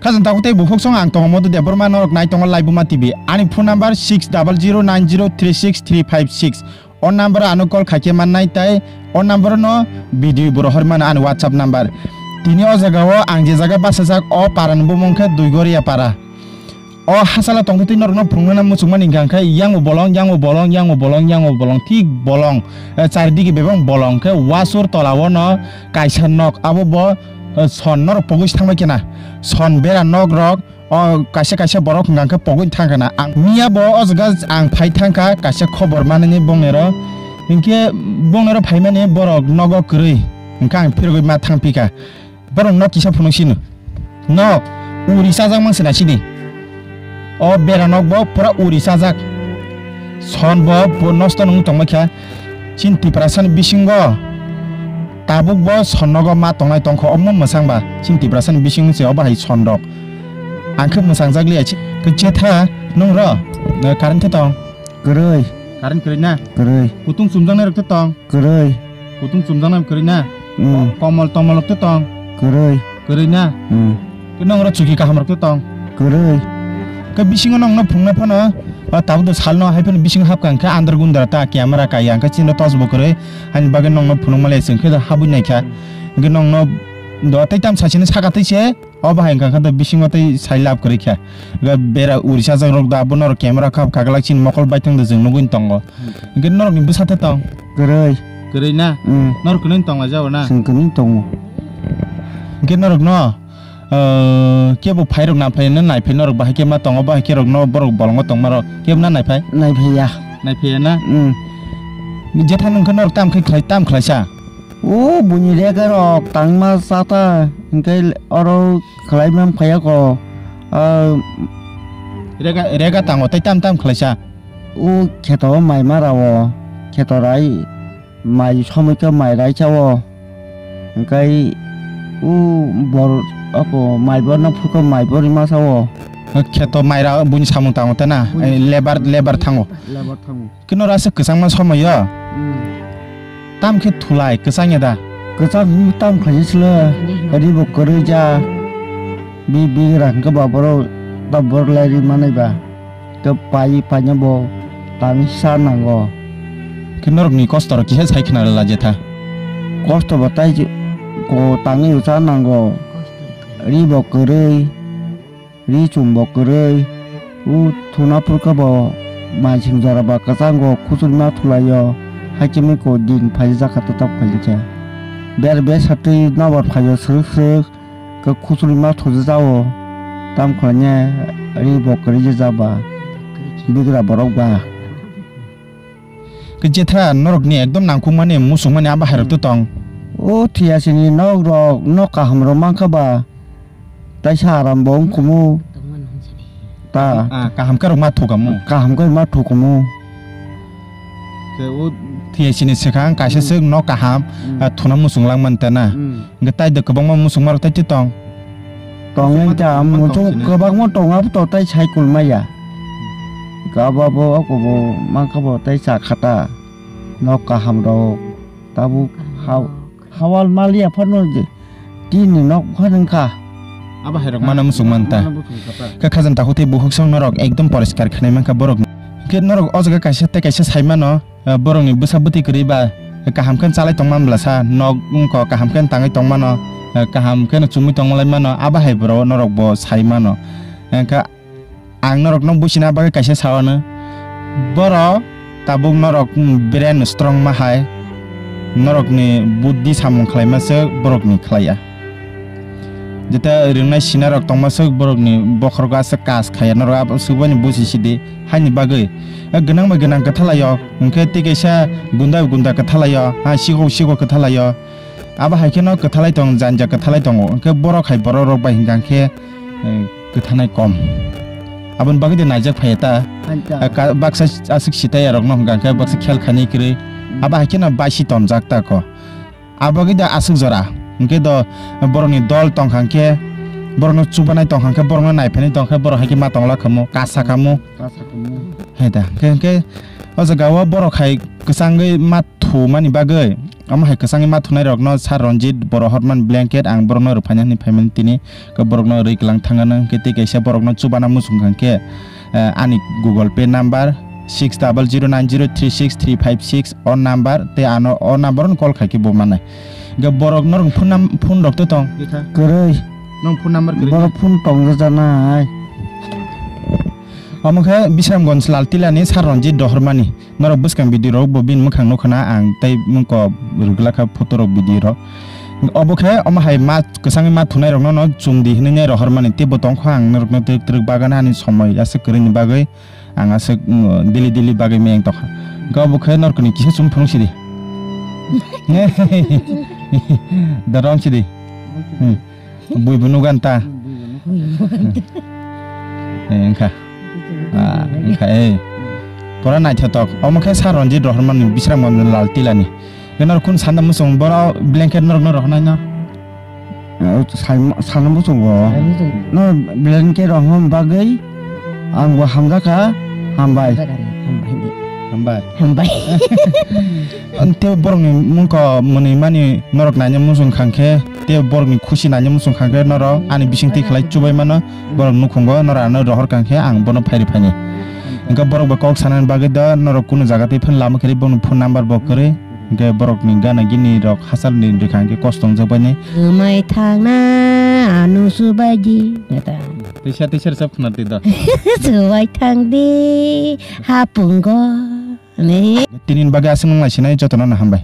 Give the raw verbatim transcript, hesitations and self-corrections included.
Khajang takhuk tei bukhuk song ang tongo Madhu Debbarma, norok nai tongo Laibuma T V. Ani phone number six double zero nine zero three six three five six. O number ano call khaikhe mannai tei o number no video bo rohor mano ani WhatsApp number. Tini o jaga o ang je jaga bachajak o para ni bumung khe Duigoria para. O hasala tongtwi norokno phunukna muchungmani hwnkha khe yango bolong, yango bolong, yango bolong, yango bolong, thik bolong, eh, charidigi bebak bolong khe wasur tola o no kaisa nok, abo bo, eh, son norok pogwi thangbai khena, son bera nok rok, o kaisa kaisa borok hwnkha khe pogwi thang khena. Ang miya bo o jaga ang phai thangkha kaisa khobor manani bongnero, hinkhe bongnero phaimani borok nogo kwrwi, hinkhe ang phirogwi ma thangphikha. Borok nok kisa phunuk sino. Nok uri chajak mang sina sini. O bera nok bo pura uri chajak. Son bo bo nosto nung tongma kha. Chin Tiprasa ni bisingo tabuk bo son nogo ma tongnai tongkho omo mwsang ba. Chin Tiprasa ni bisingo se obo hai son rok. Ang khe mwsang jak liya chi. Khe chetha nung ro. Current tong. Kwrwi. Current kwrwi na? Kwrwi. Kutung chumjaknai rok tong? Kwrwi. Kutung chumjaknai kwrwi na? Mm. Komol tomol rok tong? Kwrwi. Kwrwi na? Mm. Khe nong oro chuki kaham rok tong? Kwrwi. Khe bisingo nong no phunukna phano, a, tabuk do salno hai phano bisingo hapkha hwnkhe andar gundar ta camera kaya hwnkhe chini tos bo kwrwi, haini bagwi nong no phunukma le chwng khe habwi naikha. Hwnkhe nong no do tei tam sachini saka tei se. O bahai wngkha khe bisingo tei sai lab kwrwi kha. Ga bera uri sajak rok da, bo norok camera khap kha glak chini mokol baithang da chwng nugwi tongo. Hmm. Hwnkhe norok ni bwsa tei tong? Kwrwi. Kwrwi na? Hmm. Norok kwnwi tong lai jao na? Chwng kwnwi tongo. Hwnkhe norok no, ah, kebo phai rok na phai na nai phai norok bahai khe ma tongo, bahai khe rok no borok bolongo tongma rok kebo na nai phai? Nai phai ya. Nai phai ya na? Hmm. Jethai nung khe norok tam khe khlai, tam khlai sa? O buini rega rok tangma chata, hwnkhe oro khlai man phaiya ko. Ah, rega, rega tango tei tam tam khlaisa. O kheto mai ma rao, kheto rai mai somoi khe mai rai chao. Hwnkhe o bor ako mai borno phurkhe mai bo rima sao. Kheto mai ra buini samung tango tei na, buini eh, lebar, lebar thango. Lebar thango. Khe noro aswk kwchangma somoi o? Hmm. Tam khe thulai kwchang ya da? Kwchang wngwi tam khlai se le, ri bo kwrwi ja. Bi, bi rang khe ba borok ta bor lai ri manai ba. Khe pai, paina bo tangwi sa nango. Khe norokni kosto rok kisa sai khna la jetha. Kosto bo tai ko tangwi cha nango. Ri bo kwrwi. Ri chum bo kwrwi, o thuna phurkhe bo mansing jora ba kwchango khuchurima thulaio, hakhe mui ko din phaijak kha tatok phaikhe. Ber besa twi nobar phaio srwk srwk khe khuchurima thujajao, tamkhlaine ri bo kwrwi jajak ba bigra borok ba. Khe jetha norokni ekdom nangkukmani, muchungmani abo hairok to tong? O thiyasini nok rok, nok kaham rok mankha ba, taisa aram bo wngkumu. Ta. Ah, kaham khe rok ma thukamu. Kaham khe ma thukumu. Khe o thiyasini swkang kaisa swk nok kaham, ah, thuna muchung langmani ta na. Hwnkhe tai do kwbangma muchungmarok tai twi tong? Tong wng ta, muchung kwbangma tong abo to tai sai kulmaya. Khe abo bo oko bo mankha bo tai cha kha ta. Nok kaham rok tabuk ha-, hawal maliya phano je tini nok phano wngkha. Abo hai rok mano muchung man ta. Mano muchung kha ta. Khe khajang takhuk tei bukhuk song norok ekdom poriskar khnai mankha borok. Khe norok o jaga kaisa tei kaisa sai mano. Eh, borokni bwsa bwtwi kwrwi ba kaham khe chalai tongma bwlasa, nok wngkha kaham khe tangwi tongmano, eh, kaham khe chumui tongma lai mano, abo hai borok norok bo sai mano. Hwnkhe ang norokno buchina bagwi kaisa sa-o no, borok tabuk norok brain strong ma hai, norokni buddhi samung khlaima se borokni khlaiya. Jeta ringnai sinarok tongma se borokni bokhorok aswk kas khaiya, norok abo swk bai buchi sidi. Haini bagwi, eh, gwnang bai gwnang kwthalaio, hwnkhe tei kaisa gunda bai gunda kwthalaio, ha, sikok sikok kwthalaio. Abo hai kheno kwthalai tong, janja kwthalai tongo, hwnkhe borok hai borok rok bai hwnkha khe, eh, kwthanai kom. Aboni bagwi de naijak phaiya ta. Hanja. Eh, ka-, baksa aswk sitaiya rokno hwnkha khe baksa khel khainai kwrwi. Hmm. Abo hai kheno baisi tonjak ta ko. Abagwi da aswk jora. Hwnkhe do borokni dol tongkha hwnkhe, borokno chubanai tongkha hwnkhe, borokno naiphainai tongkha, borok hai khe ma tongla khamu, kasa khamu. Kasa khamu. Hai da. Hwnkhe, hwnkhe o jaga o borok hai kwchangwi ma thumani bagwi Omo hai kwchangwi ma thunai rokno Sir Ranjit bo rohorman blanket, ang borokno rwphaina hwnwi phaimani tini, khe borokno rwi kwlang thangano, hwnkhe tei kaisa borokno chubana muchung kha khe, eh, ani Google Pay number six double zero nine zero three six three five six o number tei ano o number-o call khai khe bo manai. Hwnkhe borok norok phone nam-, phone rok to tong? Kwrwi. Nong phone number kwrwi? Borok phone tong rwjanai. Omo khe Bisramganj Laltilani Sir Ranjit rohormani. Norok bwskang video rok bo bini mwkhang nukha na ang tei mungko rwgwlakha photo rok video rok. Obo khe omo hai ma kwchangwi ma thunai rokno no chumdi hinwi nai rohormani tei bo tongkha ang norokno twrwk twrwk bagana ani somoi aswk kwrwini bagwi ang aswk, mm, daily daily bagwi meyang tokha. Hwnkhe obo khe norokni kisa chum phunuk sidi. Da rom sidi. Hmm. Bui bo nugan ta. Eh, wngkha. Ah, wngkha, eh. Pura naithotok. Omo khe Sir Ranjit rohormani Bisramganj Laltilani. Norok kun sanda muchung boro blanket norokno rohornai no? Eh, sai-, sana muchungo. Sana muchungo. No blanket rohorma bagwi ang bo hamjakha, hambai. Hambai. Hambai. Hambai. Tei borokni mungko mwnwi mani norok naina muchung kha khe, tei borokni khusi naina muchung kha khe norok ani bisingtwi khlai chubai mano, borok nukhungo norok ano rohor kha khe ang bono phairi phaini. Hwnkhe borok bo kok sanani bagwi da norok kunu jaga twi phano lama khe bono phone number bo kwrwi, hwnkhe borokni gana gini rok hachal ni rwkha hwnkhe kosto wngjak baini. Swmai thangna ano swbaidi. Tisa tisa rwchap khna twi da. Swbai thangdi hapungo. Ni. Tini ni bagwi aswk nang naisinai jotono no hambai.